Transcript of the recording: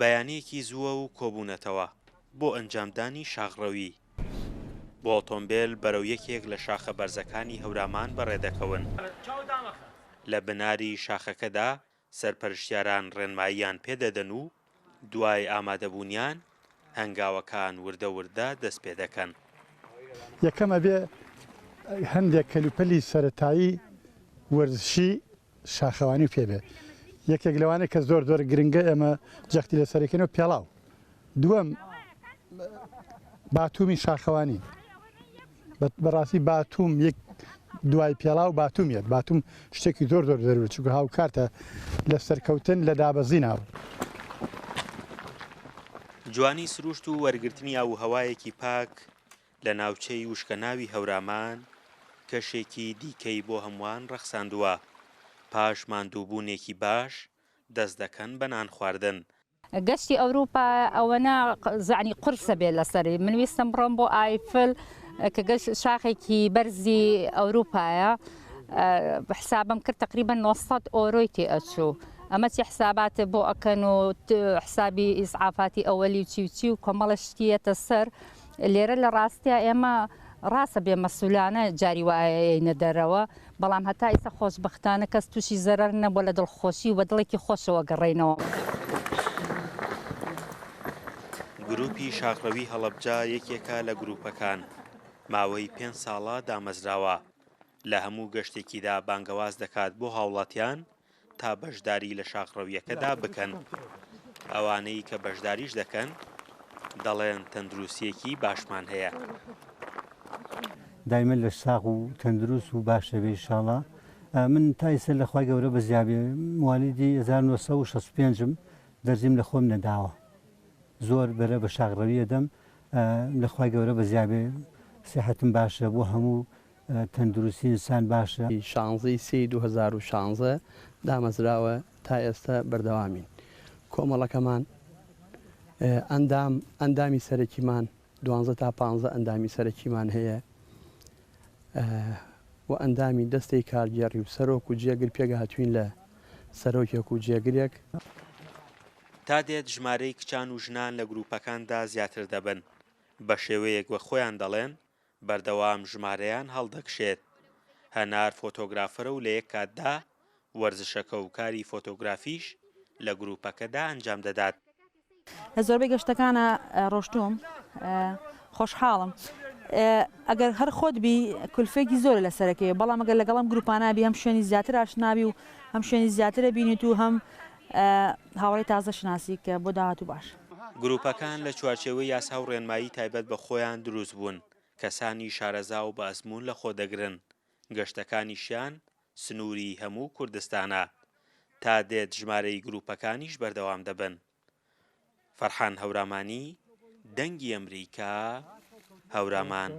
بەیانییەکی زووە و کۆبوونەتەوە بۆ ئەنجامدانی شاخڕەوی. بۆ ئۆتۆمبێل بەرەو یەکێک لە شاخە بەرزەکانی هەورامان بەڕێدەکەون. لە بناری شاخەکەدا سەرپەرشتیاران ڕێنماییان پێدەدەن و دوای ئامادەبوونیان هەنگاوەکان وردە وردە دەستپێدەکەن. یەکەم ئەبێ هەندێک کەلوپەلی سەرەتایی وەرزشی شاخەوانی پێ بێ یەکێک لەوانە کە زۆر زۆر گرنگە ئێمە جەختی لەسەرەکەینەوە پێڵاو دووەم باتومی شاخەوانی بەڕاستی باتوم یەک دوای پێڵاو باتوم یەت باتوم شتێکی زۆر زۆر زەرور چونکە هاوکارتە لە سەرکەوتن لە دابەزیناوە. جوانی سروشت و وەرگرتنی ئاووهەوایەکی پاک لە ناوچەی وشکەناوی هەورامان کەشێکی دیکەی بۆ هەمووان ڕەخساندووە، پاش ماندووبوونێکی باش دەست دەکەن بە نانخواردن. گەشتی ئەوروپا ئەوەنە زەعنی قورسە بێ لەسەری من ویستم بڕۆم بۆ ئایفل کە گەشت شاخێکی بەرزی ئەوروپایە حسابم کرد تقریبا 900 ئۆرۆی تێ ئەچوو ئەمە چی حسابات بۆ ئەکەن و حسابی ئیسعافاتی ئەوەلی و چی و چی و کۆمەڵە شتیەتە سەر لێرە لە ڕاستیا ئێمە ڕاستە بێ مەسولانە جاری وایە دەرەوە بەڵام هەتا ئیستا خۆشبەختانە کەس توشی زەرەر نەبوە لە دڵخۆشی و بە دڵێکی خۆشەوە گەڕێینەوە. گروپی شاخڕەوی هەڵەبجە یەکێکە لە گروپەکان، ماوەی پێنج ساڵە دامەزراوە، لە هەموو گەشتێکیدا بانگەواز دەکات بۆ هاوڵاتیان تا بەشداری لە شاخڕەوییەکەدا بکەن. ئەوانەی کە بەشداریش دەکەن دەڵێن تەندروستییەکی باشمان هەیە. دایمە لەش ساغ و تەندروست و باش دەبێ ئیشاڵا من تا ئیستا لە خوای گەورە بەزیابێ موالیدی 1965 م دەرزیم لە خۆم نەداوە زۆر بەرە بە شاخڕەوی ئەدەم لە خوای گەورە بەزیابێ سیحەتم باشە بۆ هەموو تەندروستی ئینسان باشە. شانزەی سێی 2016 دامەزراوە تا ئێستە بەردەوامین. کۆمەڵەکەمان ئەندام ئەندامی سەرەکیمان دوانزە تا پانزە ئەندامی سەرەکیمان هەیە و ئەندامی دەستەی کارگێڕی و سەرۆک و جێگر پێکهاتووین لە سەرۆکێک و جێگرێک. تا دێت ژمارەی کچان و ژنان لە گروپەکاندا زیاتر دەبن، بەشێوەیەک وەک خۆیان دەڵێن بەردەوام ژمارەیان هەڵدەکشێت. هەنار فۆتۆگرافەرە و لە یەک کاتدا وەرزشەکە و کاری فۆتۆگرافیش لە گروپەکەدا ئەنجام دەدات. لە زۆربەی گەشتەکانا ڕۆشتووم خۆشحاڵم ئەگەر هەر خۆت بی کولفێکی زۆرە لەسەرەکەی بەڵام ئەگەر لەگەڵ ئەم گروپانە بی هەم شوێنی زیاتر ئاشنابی و هەم شوێنی زیاترە بینیت و هەم هاوڕێی تازە شناسی کە بۆ داهاتوو باشە. گروپەکان لە چوارچێوەی یاسا و ڕێنمایی تایبەت بە خۆیان دروست بوون، کەسانی شارەزا و بە ئەزموون لە خۆ دەگرن، گەشتەکانیشیان سنووری هەموو کوردستانە، تا دێت ژمارەی گروپەکانیش بەردەوام دەبن. فەرحان هەورامانی، دەنگی ئەمریکا، هەورامان.